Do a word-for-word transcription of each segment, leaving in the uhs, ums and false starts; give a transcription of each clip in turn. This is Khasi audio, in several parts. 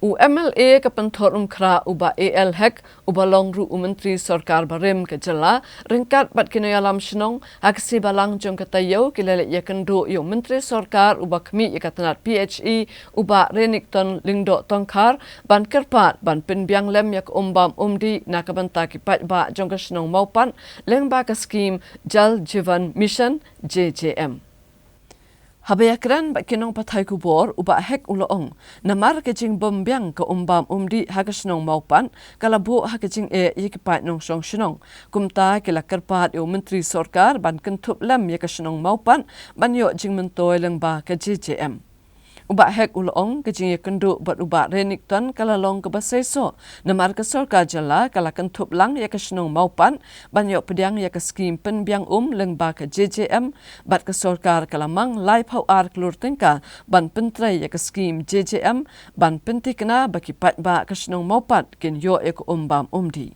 U MLA ka Pynthorumkhrah u Bah AL Hek, uba long ruh u Myntri Sorkar barim ka jylla, ryngkat bad ki nongïalam shnong, ha ka sngi Balang jong ka taïew ki la leit ïakynduh ïa u Myntri Sorkar uba khmih ïa ka tnat PHE, u Bah Renikton Lyngdoh Tongkhar, ban kyrpad ban pynbiang lem ïa ka um bam um dih na ka bynta ki paidbah jong ka shnong Mawpat, lyngba ka skhim Jal Jeevan Mission, JJM. Haba ïakren bad ki nongpathai khubor, u Bah Hek u la ong, namar ka jingbymbiang ka um bam um dih ha ka shnong Mawpat, ka la buh ha ka jingeh ïa ki paid nongshong shnong. Kumta ki la kyrpad ïa u Myntri Sorkar ban kynthup lem ïa ka shnong Mawpat ban ïoh jingmyntoi lyngba ka JJM. U Bah Hek u la ong, ka jingïakynduh bad u Bah Renikton ka la long kaba seisoh, namar ka sorkar jylla ka la kynthup lang ïa ka shnong Mawpat ban ïoh pdiang ïa ka skhim pynbiang um lyngba ka JJM, bad ka sorkar ka la mang laiphew ar klur tyngka ban pyntrei ïa ka skhim JJM, ban pynthikna ba ki paidbah ka shnong Mawpat kin ïoh ïa ka um bam um dih.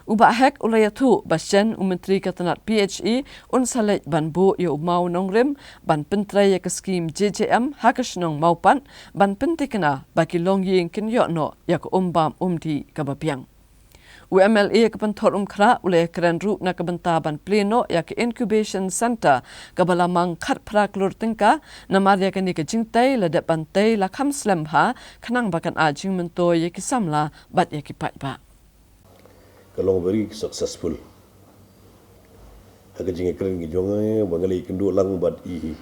U Bah Hek u la ïathuh ba shen u Myntri ka tnat PHE un sa leit ban buh ïa u maw nongrim ban pyntrei ïa ka skhim JJM ha ka shnong Mawpat, ban pynthikna ba ki longïing kin ïoh noh ïa ka um bam um dih kaba biang. U MLA ka Pynthorumkhrah u la ïakren ruh na ka bynta ban plie noh ïa ka incubation center kaba la mang khatphra klur tyngka, namar ïa kane ka jingtei la dep ban tei la kham slem bha, khnang ba kan ai jingmyntoi ïa ki samla bad ïa ki paidbah. Ka long very successful. Ha ka jingïakren ka jong nga, ba nga la ïakynduh lang bad i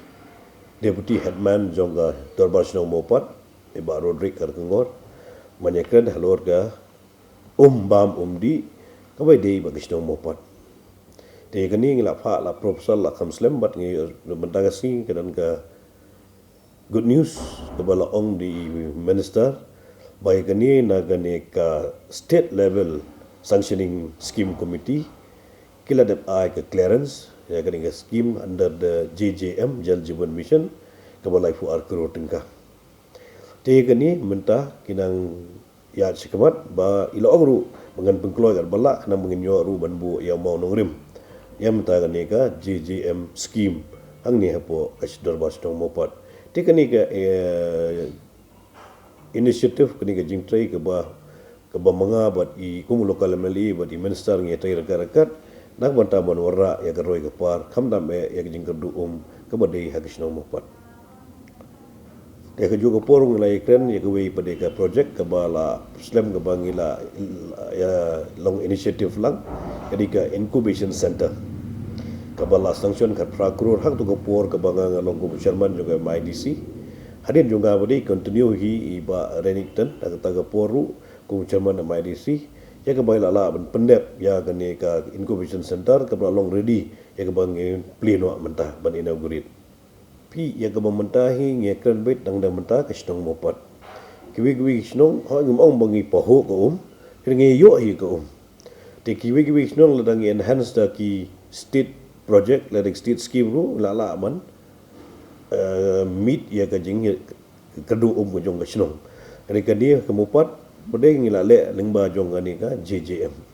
Deputy Headman jong ka Dorbar Shnong Mawpat, i Bah Roderick Kharkongor, ban ïakren halor ka um bam um dih kaba ïadei bad ka shnong Mawpat. Te kane ngi la phah la proposal la kham slem bad ngi, mynta ka sngi ka don ka good news kaba la ong da i Minister, ba ïa kane na kane ka State Level Sanctioning Scheme Committee ki la dep ai ka clearance ïa kane ka scheme under the JJM, Jal Jeevan Mission, kaba laiphew ar klur tyngka. Te ïa kane mynta ki nang ïa shakhmat ba i la ong ruh ba ngan pynkloi katba lah, khnang ba ngin ïoh ruh ban buh ïa u maw nongrim ïa mynta kane ka JJM scheme hangne hapoh ka Dorbar Shnong Mawpat. Te kane ka, eh, initiative, kane ka jingtrei kaba, kaba ma nga bad i kum u local MLA bad i Minister ngi trei ryngkat ryngkat na ka bynta ban wanrah ïa ka roi ka par, khamtam eh ïa ka jingkyrduh um kaba dei ha ka shnong Mawpat. Te kajuh ka por ngi la ïakren ïa kawei pat de ka project kaba la slem kaba ngi la, ïa, long initiative lang, ka dei ka incubation center kaba la sanction khatphra klur ha kato ka por kaba nga, nga long kum u chairman jong ka MIDC. Hadien jong nga pat de continue hi i Bah Renikton ha kata ka por ruh kum u chairman MIDC, ïa kaba i la lah ban pyndep ïa kane ka incubation center kaba la long ready, ïa kaba ngi plie noh mynta ban inaugurate. Phi, ïa kaba mynta hi ngi ïakren beit dang dang mynta ka shnong Mawpat. Kiwei kiwei ki shnong, ha, ngim ong ba ngi pahuh ka um, hynrei ngi ïoh hi ka um. Te kiwei kiwei ki shnong lada ngi enhance da ki state project, lada ki state scheme ruh, la lah ban, eh, meet ïa ka jing, kyrduh um ka jong ka shnong. Hynrei kane ka Mawpat pat de ngi la leh lyngba jong kane ka JJM.